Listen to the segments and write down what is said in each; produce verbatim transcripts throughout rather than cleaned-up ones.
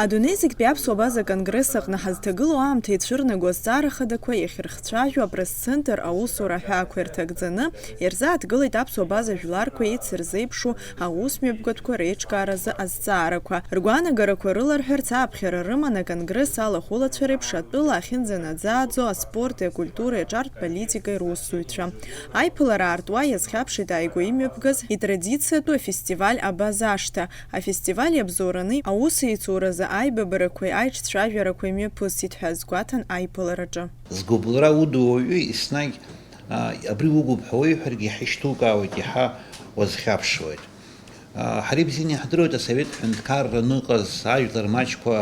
Адунеи зегьтәи аԥсуа база конгресс аҟны ҳазҭагылоу аамҭа ицәырнаго азҵаара хадақәа иахьырхцәажәо апресс-центр аусура аҳәаақәа ирҭагӡаны, ирзааҭгылеит аԥсуа база жәларқәа еицырзеиԥшу аусмҩаԥгатәқәа реиҿкааразы азҵаарақәа. Ргәаанагарақәа рыларҳәарц ааԥхьара рыман аконгресс алахәылацәа реиԥш атәыла ахьынӡанаӡааӡо аспорти акультуреи аҿартә политикеи русзуҩцәа. Аиԥылара аартуа иазхьаԥшит ааигәа имҩаԥгаз итрадициатәу афестиваль Абаза ашҭа. Афестиваль иабзоураны аус еицуразы аибабарақәеи аиҿцәажәарақәеи мҩаԥысит ҳәа азгәаҭан аиԥылараҿы. Згәыбылра удуу ауаҩы еснагь, а, абри угуп ҳәа уеиҳәаргьы иаҳа ишьҭукаауеит, иаҳа уазхьаԥшуеит. А, ҳара ибзианы иаҳдыруеит асовет ҳәынҭқарра аныҟаз, ажәлар маҷқәа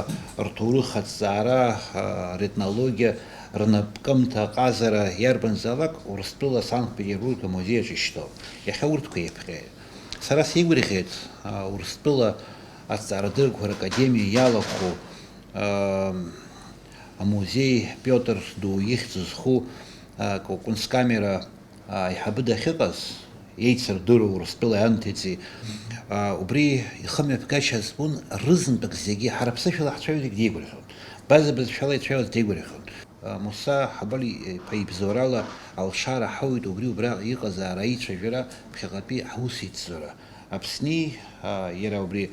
рҭоурых аҭҵаара, а, ретнологиа, рнапкымҭа аҟазара, иарбанзаалак Урыстәыла Санкт-Петербург амузеи аҿы ишьҭоуп. Иахьа урҭқәа еиԥҟьеит. Сара сеигәырӷьеит, а, Урыстәыла Аҭҵаарадыррақәа ракадемиа иалахәу, а, амузеи Пиотр Ду ихьӡ зху, а, Ку-, Кунсткамера, а, аиҳабы дахьыҟаз, еицырдыруа Урыстәыла ианҭыҵи, а, убри ихымҩаԥгашьа збон, рызынтәык зегьы, ҳара ԥсышәала ҳцәажәо зегь деигәырӷьон. База бызшәала ицәажәоз деигәырӷьон. Муса Ҳабали-иԥа ибзоурала алшара ҳауит убри убра иҟазаара аицәажәара, ԥхьаҟатәи аусеицура. Аԥсни, а, иара убри,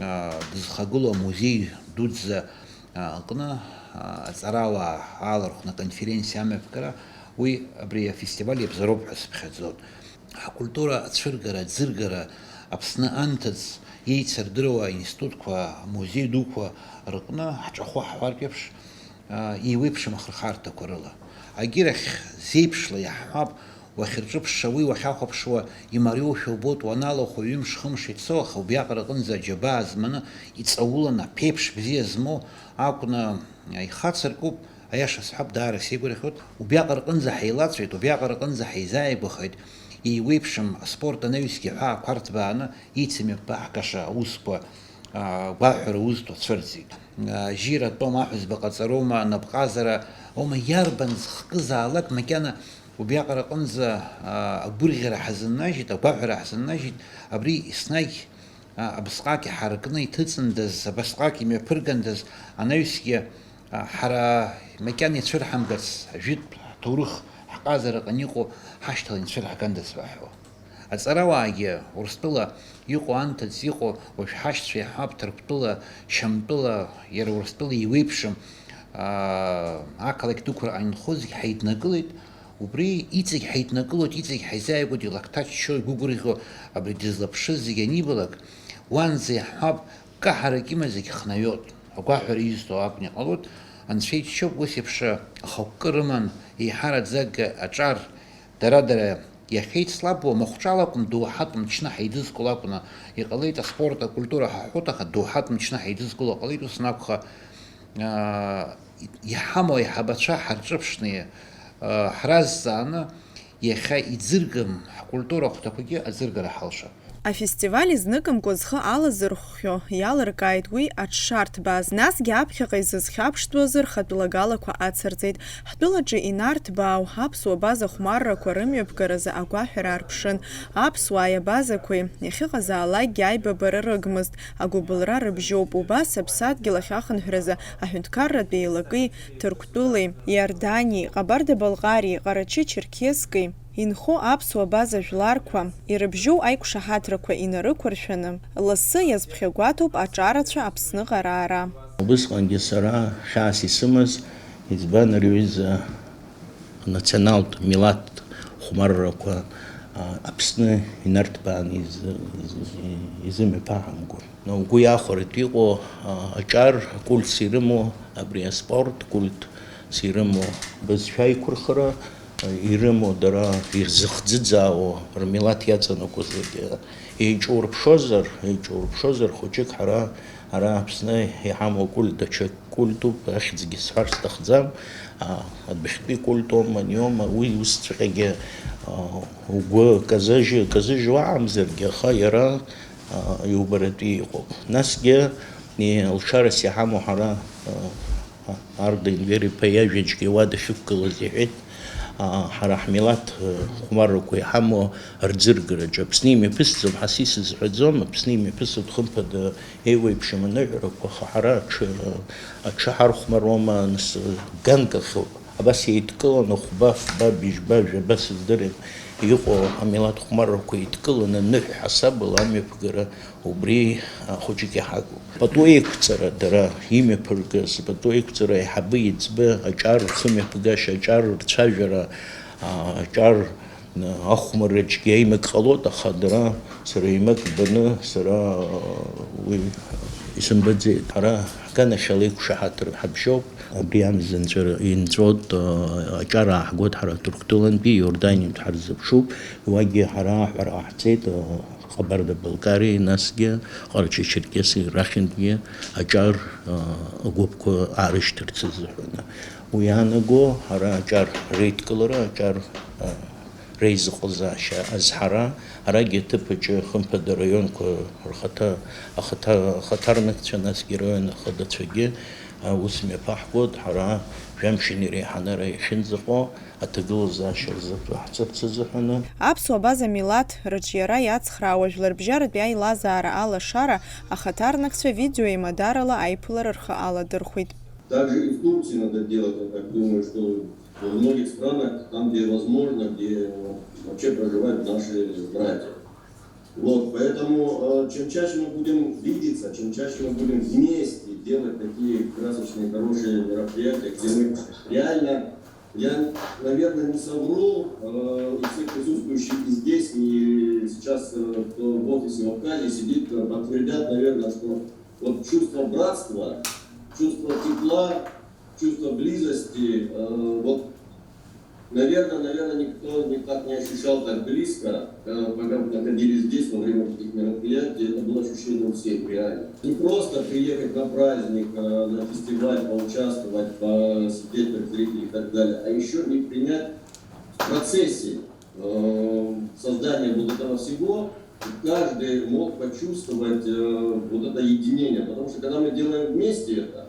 а, дызхагылоу амузеи дуӡӡа, а, аҟны, а, аҵарауаа аалархәны аконференциа амҩаԥгара, уи абри афестиваль иабзоуроуп ҳәа сыԥхьаӡон. Ҳкультура ацәыргара, аӡыргара, Аԥсны анҭыҵ еицырдыруа аинститутқәа, амузеи дуқәа рҟны ҳҿахәы ҳҳәартә еиԥш, а, еиуеиԥшым ахырхарҭақәа рыла. Агьырахь зеиԥшла иаҳҳәап, уахьырҿыԥшша, уи уахьахәаԥшуа имариоушәа убоит, уаналахәу ҩымш-хымш ицо, аха убриаҟара аҟынӡа аџьабаа зманы, иҵауланы, аԥеиԥш бзиа змоу акәны, ихацыркуп, аиаша сҳәап, даара сеигәырӷьоит. Убриаҟара аҟынӡа ҳаилаҵәеит, убриаҟара аҟынӡа ҳаизааигәахеит, еиуеиԥшым аспорт анаҩсгьы ҳәаақәа рҭбааны, еицымҩаԥаҳгаша аусқәа, а, гәаҳәара узҭо цәырҵит. А, жьира атәом, аҳәызба ҟаҵароума, анапҟазара аума, иарбан зхкызаалак макьана убриаҟара аҟынӡа, а, агәырӷьара ҳазыннажьит, агәаҳәара ҳазыннажьит, абри еснагь, а, абасҟак иҳаракны иҭыҵындаз, абасҟак имҩаԥыргандаз, анаҩсгьы, а, ҳара макьана ицәырҳамгарц, ажәытә ҳҭоурых ҳҟазара аҟны иҟоу ҳашьҭаланы ицәырҳгандаз ҳәа ҳәо. Аҵарауаагьы Урыстәыла иҟоу анҭыҵ иҟоу уажә ҳашьцәа иаҳҳәап, Ҭырқәтәыла, Шьамтәыла, иара Урыстәыла еиуеиԥшым, аа, ақалақь дуқәа рҟны инхо зегь ҳаиднакылеит, убри иҵегь ҳаиднакылоит, иҵегь ҳаизааигәоит, илакҭа ччо, игәы гәырӷьо, абри дызлаԥшыз зегь анибалак, уанӡа иаҳҳәап, каҳарак има зегь хнаҩоит, агәаҳәара изҭо акәны иҟалоит, анцәа иччоуп, ус еиԥш ахықәкы рыман, еиҳараӡак аҿар, дара-дара иахьеицлабуа, махәҿала акәым, доуҳатә мчны ҳаидызкыло акәны иҟалеит, аспорт, акультура ҳаҳәоит, аха доуҳатә мчны ҳаидызкыло ҟалеит, ус анакәха, аа, иҳамоу аиҳабацәа ҳарҿыԥшны, аа, ҳразҵааны, иахьа иӡыргам ҳкультура ахәҭақәагьы аӡыргара ҳалшап. Афестиваль изныкымкәа зхы алазырхәхьоу иалыркааит уи аҽшарҭбааз. Насгьы аԥхьаҟа изызхьаԥштәу азы рхатә лагалақәа ацырҵеит. Ҳтәылаҿы инарҭбаау аԥсуа база хәмаррақәа рымҩаԥгаразы агәаҳәара аарԥшын. Аԥсуааи абазақәеи иахьыҟазаалакгьы аибабара рыгмызт, агәыбылра рыбжьоуп. Убас аԥсадгьыл ахь ахынҳәразы аҳәынҭқарратә еилакеи Ҭырқәтәылеи, Иорданиеи, Ҟабарда-Балҟариеи, Ҟарачы-Черқьесқеи инхо аԥсуа база жәларқәа ирыбжьоу аиқәшаҳаҭрақәа инарықәыршәаны, лассы иазԥхьагәаҭоуп аҿарацәа Аԥсныҟа раара. Убысҟангьы сара хьаас исымаз, избан, рҩыза националтә, милаҭтә хәмаррақәа, а, Аԥсны инарҭбааны изы-, изы-, изымҩаԥаҳамго. Угәы иахәартә иҟоу, а, аҿар, акультс ирымоу, абри аспорт культс ирымоу, бызшәа аиқәырхара, а, ирымоу, дара ирзыхӡыӡаауа, рмилаҭ иаҵанакуа зегьы еиҿурԥшозар, еиҿурԥшозар, хәыҷык ҳара ара Аԥсны иҳамоу акульт даҽа культуп, ахьӡгьы сҳәар сҭахӡам, а, адәахьтәи культума, ниома, уи усҵәҟьагьы, а, угәы казыжьы-, казыжьуа аамзаргьы, аха иара, а, иубаратәы иҟоуп. Насгьы, и-, лшарас иҳамоу ҳара, а, а, Арда Енвер-иԥа иажәаҿгьы уа дахьықәгылаз иҳәеит, Ҳара ҳмилаҭ хәмаррақәа иҳамоу рӡыргараҿы Аԥсны имҩаԥысӡом ҳәа сисызҳәаӡом, Аԥсны имҩаԥысуеит хымԥада еиуеиԥшым аныҳәарақәа, аха ҳара аҽы, аҽы ҳархәмаруама, нас, ганк ахьоуп. Абас еидкыланы хәба, фба, быжьба, жәаба сыздырам, иҟоу амилаҭ хәмаррақәа еидкыланы ныҳә ҳасабала амҩаԥгара убри ахәыҷык иҳагуп. Пату еиқәҵара дара имҩаԥыргаз, пату еиқәҵара аиҳабы еиҵбы аҿар рхымҩаԥгашьа, аҿар рцәажәара, а, аҿар, а, ахәмарраҿгьы еимак ҟалоит, аха дара сара еимак баны, сара, а, уи исымбаӡеит. Ҳара ҳганахьала иқәшаҳаҭыр ҳабжьоуп. Абри амза нҵәара инҵәоит, а, аҿар ааҳгоит ҳара Ҭырқәтәылантәи, Иорданиантә ҳарзыԥшуп. Уагьы ҳара аҳәара ҟаҳҵеит, а, Ҟабарда-Балкариеи, насгьы Ҟарачы-Черкесии рахьынтәгьы аҿар, а, агәыԥқәа аарышьҭырц азыҳәан. Уи иаанаго, ҳара аҿар реидкылара, аҿар, а, реизыҟазаашьа азҳара, арагьы аҭыԥ аҿы, хымԥада, араионқәа рхаҭа-, ахаҭа-, ахаҭарнакцәа, насгьы араион ахадацәагьы аус мҩаԥаҳгоит, ҳара жәамш иреиҳаны ара иахьынӡаҟоу аҭагылазаашьа рзы ҳцарц азыҳәаны. Аԥсуа база милаҭ рыҿиара иацхраауа жәларбжьаратәи аилазаара алашара ахаҭарнакцәа видеоеимадарала аиԥылара рхы аладырхәеит. Также и в Турции надо делать, я так думаю, что в многих странах, там, где возможно, где вообще проживают наши братья. Вот, поэтому, э, чем чаще мы будем видеться, чем чаще мы будем вместе делать такие красочные, хорошие мероприятия, где мы реально, я, наверное, не совру, э, и все присутствующие и здесь, и сейчас, э, кто в офисе в Абхазии сидит, э, подтвердят, наверное, что вот чувство братства, чувство тепла, чувство близости, э, вот, наверное, наверное, никто не так не ощущал так близко, э, пока мы находились здесь во время таких мероприятий. Это было ощущение у всех, реально. Не просто приехать на праздник, э, на фестиваль, поучаствовать, посидеть как зритель и так далее, а еще и принять в процессе, э, создания вот этого всего, каждый мог почувствовать, э, вот это единение. Потому что когда мы делаем вместе это,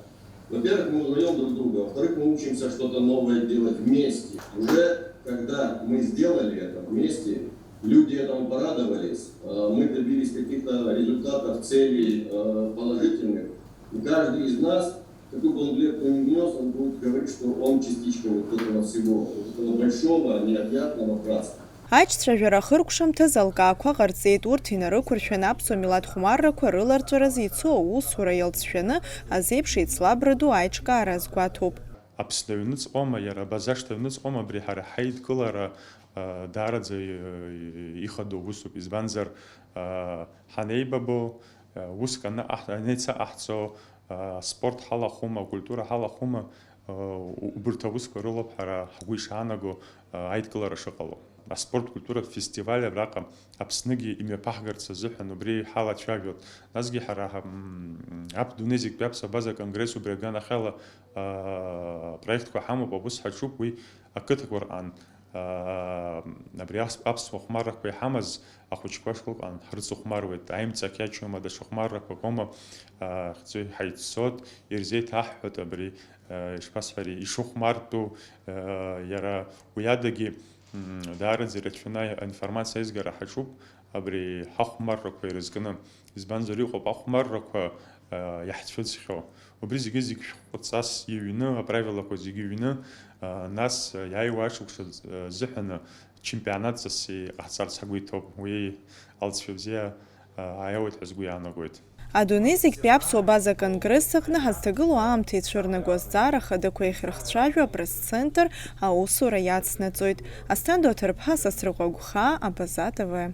во-первых, мы узнаем друг друга, во-вторых, мы учимся что-то новое делать вместе. Уже когда мы сделали это вместе, люди этому порадовались, э, мы добились каких-то результатов, целей, э, положительных. И каждый из нас, какую бы он клетку ни внес, он будет говорить, что он частичка вот этого всего, вот этого большого, необъятного братства. Аиҿцәажәара ахыркәшамҭаз алкаақәа ҟарҵеит, урҭ инарықәыршәаны аԥсуа милаҭ хәмаррақәа рыларҵәаразы ицо аусура иалҵшәаны азеиԥш еицлабра ду аиҿкаара азгәаҭоуп. Аԥсны аҩныҵҟоума, иара абазашҭа аҩныҵҟоума абри ҳара ҳаидкылара, а, даараӡа, и-, ихадоу усуп, избанзар, а, ҳанеибабо, а, уск анаҟаҳ-, анеицаҟаҳҵо, а, аспорт ҳалахәыма, акультура ҳалахәыма, а, у-, убырҭ аусқәа рылоуп ҳара ҳгәы ишаанаго, а, аидкылара шыҟало. Аспорт культуратә фестиваль абраҟа Аԥсныгьы имҩаԥаҳгарц азыҳәан убри ҳалацәажәоит. Насгьы ҳара ҳа-, м, Аԥ-, Дунеи зегьтәи аԥсуа база конгресс убри аганахьала, а, проектқәа ҳамоуп, аус ҳаҿуп уи ақыҭақәа рҟан. Аа, абри ас-, аԥсуа хәмаррақәа иҳамаз ахәыҷқәа школқәа ҳрыцыхәмаруеит, аимҵакьачома, даҽа хәмаррақәак оума, аа, хьӡы ҳаиццот, ирзеиҭаҳҳәоит абри, аа, ишԥасҳәари, ишыхәмартәу, аа, иара уи адагьы, м, даараӡа ирацәаны аинформациа аизгара ҳаҿуп, абри ҳахәмаррақәа ирызкны. Избанзар, иҟоуп ахәмаррақәа, аа, иаҳцәыӡхьоу. Убри зегьы-зегь шәҟәҵас иҩны, аправилақәа зегьы ҩны, аа, нас, иааиуа ашықәса, аа, зыҳәаны чемпионатҵас иҟаҳҵарц ҳгәы иҭоуп. Уи алҵшәа бзиа, аа, ааиуеит ҳәа сгәы иаанагоит. Адунеи зегьтәи аԥсуа база конгресс аҟны ҳазҭагылоу аамҭа ицәырнаго азҵаара хадақәа иахьырхцәажәо апресс-центр аусура иацнаҵоит. Асҭанда Оҭырԥҳа, Сасрыҟәа Гәхаа, Абаза Т В.